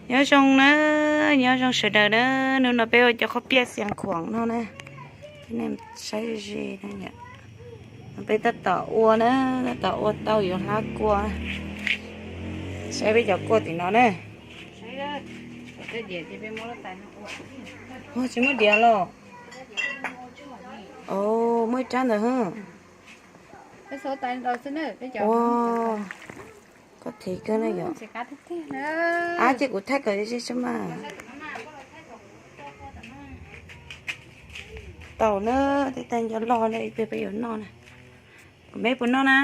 Nyob zoo na, nyob zoo sawv daws na, hnub no peb ua cov qhob piaj Xiav Khuam no na, peb saib ze na. Peb tab tom ua na, tab tom ua tau yuav hlab kua. Saib peb cov kua tim no na. Tsis muaj diav los? Muaj ib rab ntawd. Ua, koj thev kawg na yom. Ab, ces kuv thaij kom ze sab mas. Tau na, tej tag nco loj na, ib pliag peb yuav noj na. Kuv me puas noj na?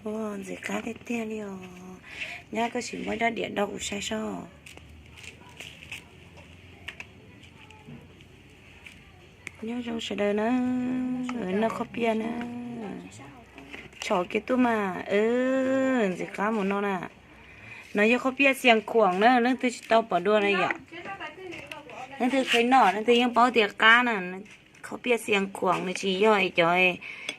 Ua, ntxim qab tiag tiag li os. Nyab koj sim muab rab diav do kuv saib soj. Nyob zoo sawv daws na, noj qhob piaj na. Tshom kiag tuaj mas, ntxim qab mus no na. No yog qhob piaj Xiav Khuam na, leej twg tsis tau pom dua na yom. Leej twg qhia noj, leej twg yeej paub tias qab na. Qhob piaj Xiav Khuam nws tsis yog es cov,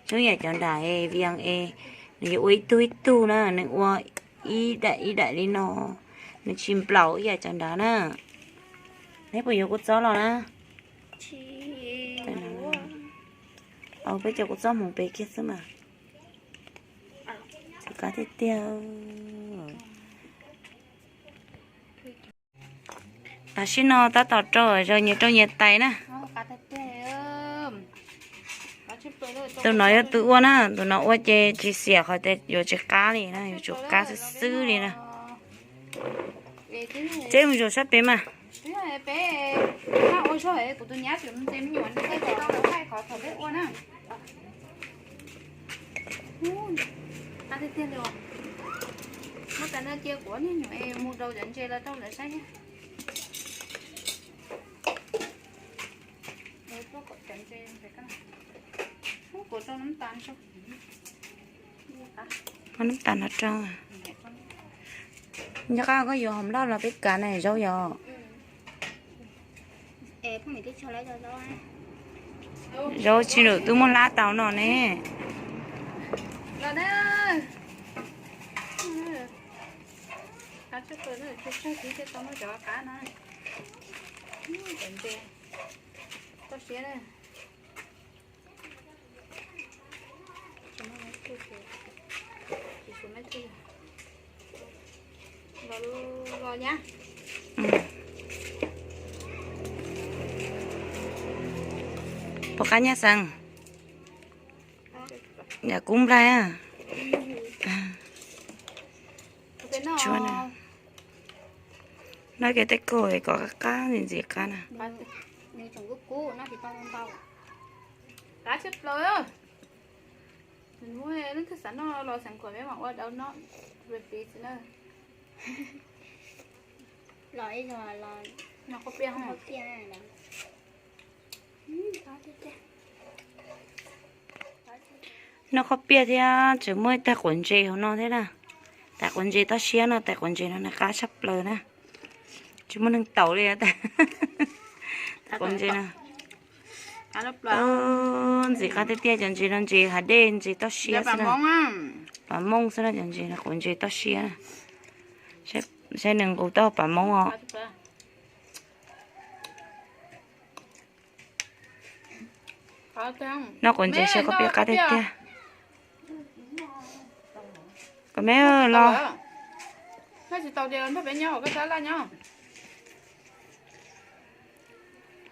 tsis yog cov nram es Vias es nws yuav ua ib tug ib tug na, nws ua ib daim ib daim li no, nws tsis nplaum ib yam cov nrad na. Neb puas yuav kua txob los na? Peb cov kua txob hmoov pem kiag xwb mas. Ntxim qab tiag tiag. Tam sim no tab tom rau zaws nyias rau nyias tais na. Tus no yog tus ua na, tus no ua ces tsis xiam qhov tias yuav tsis qab li na, yuav tsum qab xwb xwb li na. Ceb mus zaum sab pem mas. Muab tas no cia kuv niag nyuam mus rau cov ntses los rau lawv saib thiab. Muab nab tas no rau. Nyob qab koj yuav hom loj los peb kav na zaub yom. Zaub tsis num twb muab hlab tau no ne. Puas qab nyab xeev? Yam kub nplaig. Noj kiag tej kauj kom qab qab ntxim ntxim qab na. Noj qhob piaj thiab tseem muaj ib tag quav ntses hauv no thiab na. Tais quav ntses toj siab no, tais quav ntses no nws qab tshaj plaws na. Tsis muaj neeg taus li. Tais quav ntses no ntxim qab tiag tiag, cov ntses no ntses hav dej, ntses toj siab xwb na. Pas mooj xwb na, cov ntses no quav ntses toj siab na. Saib nws nqus tau pas mooj os. Noj quav ntses saib qhob piaj qab tiag tiag. Kom me los.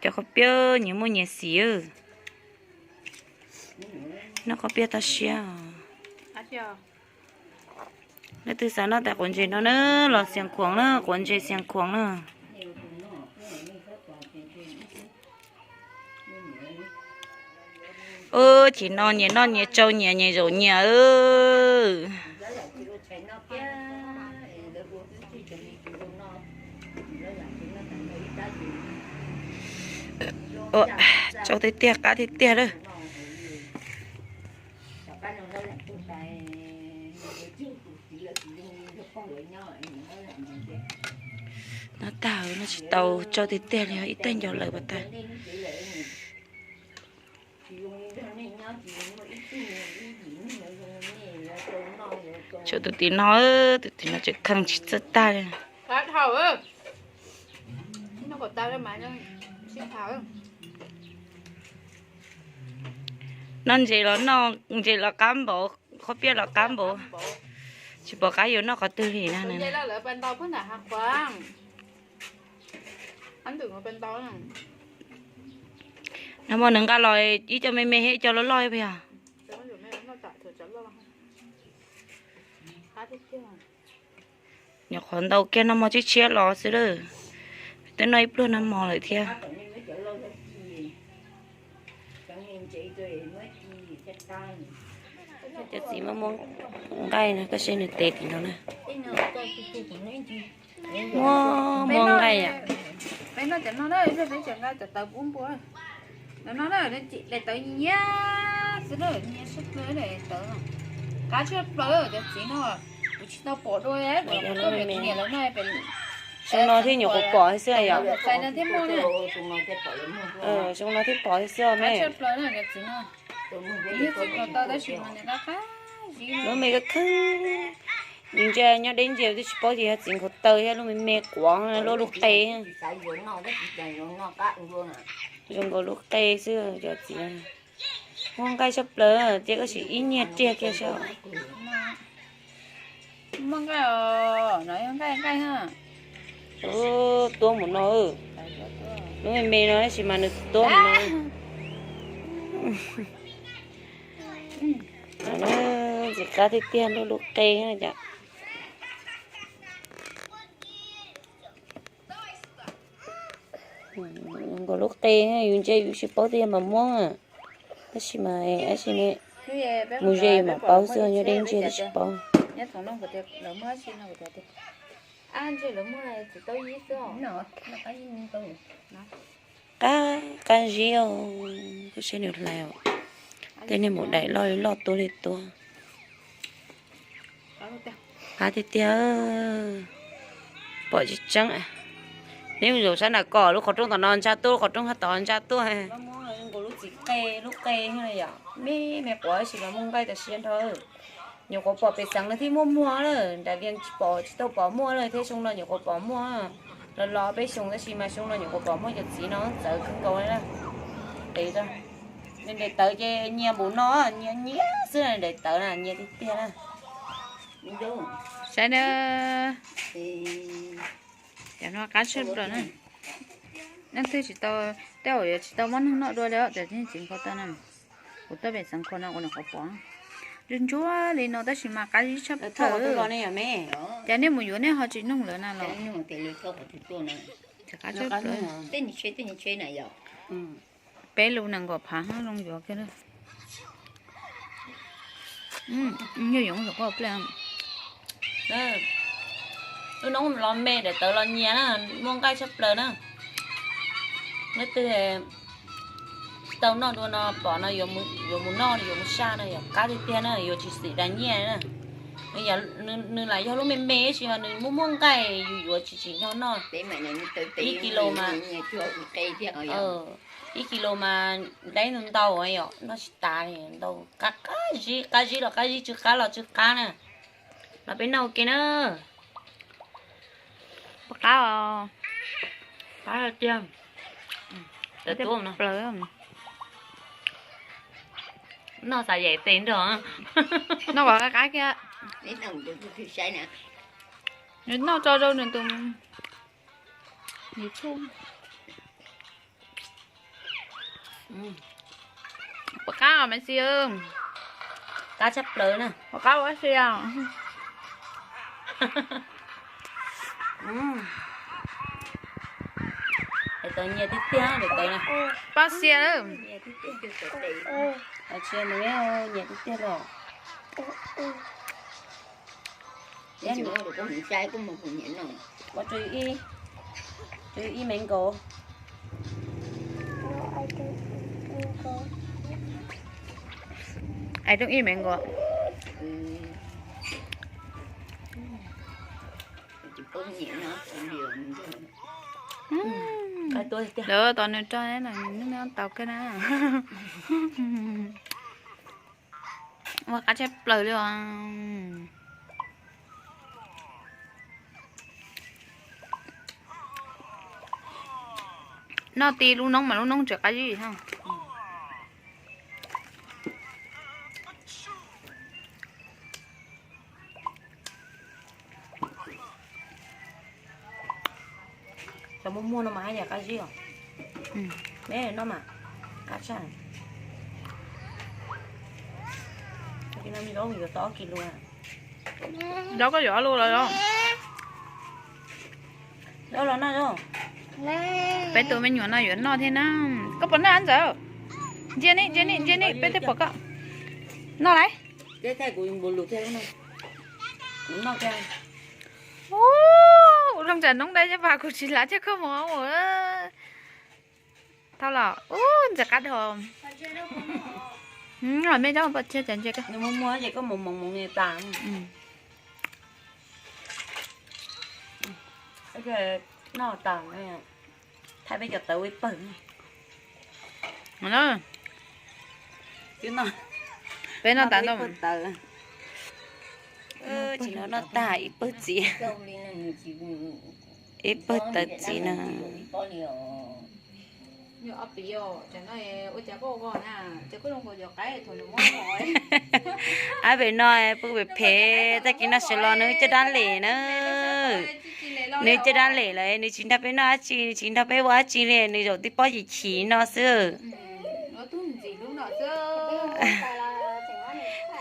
Cov qhob piaj nyias muaj nyias xim. Noj qhob piaj toj siab. Leej twg xav noj tais quav ntses no na, los Xiav Khuam na, quav ntses Xiav Khuam na. Tsis no nyias noj nyias tsau nyias nyias zaum nyias. Tsau tiag tiag qab tiag tiag lawm. No tag no tsis tau tsau tiag tiag li, ib tag nco lawm pas tag. Tshuav tus tim no, tus tim no tseem kheej tsis txawj tag li. Noj ntses los noj ntses los qab npaum, qhob piaj los qab npaum, tsis pom qab yuav noj qhov twg li na. Nag hmo nws nqa los ib co me me thiab ib co loj loj puas yog? Nyuam qhuav ntau kiag nag hmo tshiab tshiab los xwb lawm, twb noj ib pluag nag hmo lawm thiab. Cov txiv muab muab nqaij no, koj saib nws tes tim no na. Muab muab nqaij yom. Peb noj cov no na, peb tseem nqa cov tawv pub npua. Cov no na, daim tawv nyiam xwb na, nyiam tshaj plaws daim tawv no. Qab tshaj plaws cov txiv no, kuv tsis tau pom dua, pom cov niam lawv noj. Xyoo no thiaj nyuam qhuav pom xwb yom. Xyoo no thiaj pom xwb me. Lub me kheej, nws ntsia nyob deb ntsia twb tsis paub tias yog txiv nkhaus taw thiab lub me me quav luaj lub qe. Zoo nkaus lub qe xwb cov txiv. Muaj nqaij tshaj plaws, ces koj sim ib nyiag riag kiag saib. Muaj nqaij os, no yog nqaij, nqaij na. Tuab mus no, lub me me no tab sis mas nws tuab mus no. Ntxim qab tiag tiag, lub lub qe na. Nkaus lub qe, yus ntsia yus tsis paub tias yog mas muab, tab sis mas tab sis ne, mus ze yus mam paub xwb, nyob deb ntsia twb tsis paub. Qab, qab zib os, koj saib nws hlais os. Tej niag maum daim loj li loj tuab li tuab. Qab tiag tiag, pom tsis tseeb. Neb mus zaum sab nram kom lub qhov rooj tom no ntsa tuaj, lub qhov rooj tod ntsa tuaj. Lub txiv qe, lub qe yom, me me quav tab sis mas muaj nqaij tas siab nrho. Nyuam qhuav pom pem xeev no thiaj muaj muag lawm, nram Vias tsis pom, tsis tau pom muaj lawm thiab, xyoo no nyuam qhuav pom muaj. Los los peb xyoos tab sis mas xyoo no nyuam qhuav pom muaj cov txiv no txawv kawg nkaus li na. Tes, nws daim tawv ces nyias npaum no, nyias nyias xwb, daim tawv na nyias tiag tiag na. Saib na, cov no qab tshaj plaws na. Leej twg tsis tau, tej zaum yuav tsis tau muab neeg noj dua li os, cov txiv nkhaus taw na. Kuv tuaj pem xeev Khuam no kuv nyuam qhuav pom ntsuab ntsuab li no tab sis mas qab zib tshaj plaws. Cas nej mus yuav nej ho tsis nug lawv na los? Peb lus nees nkaum phav zoo yuav kiag. Yog yoov ua pliaj. Lub noob los me daim tawv los nyias na, muaj nqaij tshaj plaws na. Leej twg tsis tau noj dua no pom no yuav mus noj yuav mus saj no yog qab tiag tiag na, yuav tsis xim dag nyiaj na. Nws lam yog lub me me tab sis mas nws muaj muaj nqaij, yus yuav tsis tsim nyog noj. Ib kis lus mas, ib kis lus mas dlaib ntau ntau yom, noj tsis tas li ntau. Qab, qab zib, qab zib los qab zib, tsw qab los tsw qab na. Los peb noj ua ke na. Qab, qab tiag. Noj xav yaim tes nrog. Noj kom qab qab kiag. Nws noj tso rau nws tus YouTube. Puas qab os Maiv Xis? Qab tshaj plaws na. Puas qab ua si os? Daim tawv nyias tiag tiag daim tawv na. Pab xia lawm. Nyias tiag tiag. Nyias tiag tiag los. Ua rau ib, rau ib me nkaus. Ai rau ib me nkaus. Lawv tos nws rau na, nws noj tau kawg na. Ua qab tshaj plaws li os. Noj ti lub noob mas lub noob tsis qab zib thiab. Cov muag muag no mas haj yam qab zib os. Neb noj mas qab tshaj. Zaub koj yuav ob lub los os? Zaub los noj zaub. Peb tus me nyuam no yuav noj thiab na. Koj puas noj ntxawm? Ntsia ni, ntsia ni, ntsia ni, peb twb pom koj noj lawm. Ua zoo tsam noob dab caj pas kuv tsis lav coj koj mus ua. Thauj los ub ntxim qab dhau. Me zaub pom tsiab cas ntsia koj. Nws muag muag ces koj mus moov moov tas. Noj tas, thaij peb cov tawv ua ib pawg. Peb noj tas ntau. Tsis no noj tag ib pawg txiv, ib pawg tawv txiv na. Ab pem no pw pem phem, tag kis no sawv los nws caj dab lem na. Nws caj dab lem lawm, nws tsis nrog peb noj dab tsi, nws tsis nrog peb ua dab tsi li, nws zaum tib pob yim chim no xwb.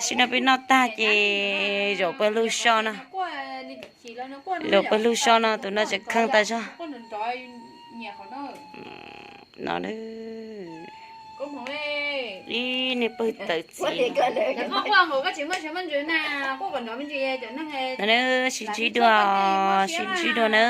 Sim no peb noj tag ces zaum pawg lug so no. Zaum pawg lug so no, tus no tseem kheej tas zog. No, ib niag pawg tawv txiv. Sib ntsib dua, sib ntsib dua na.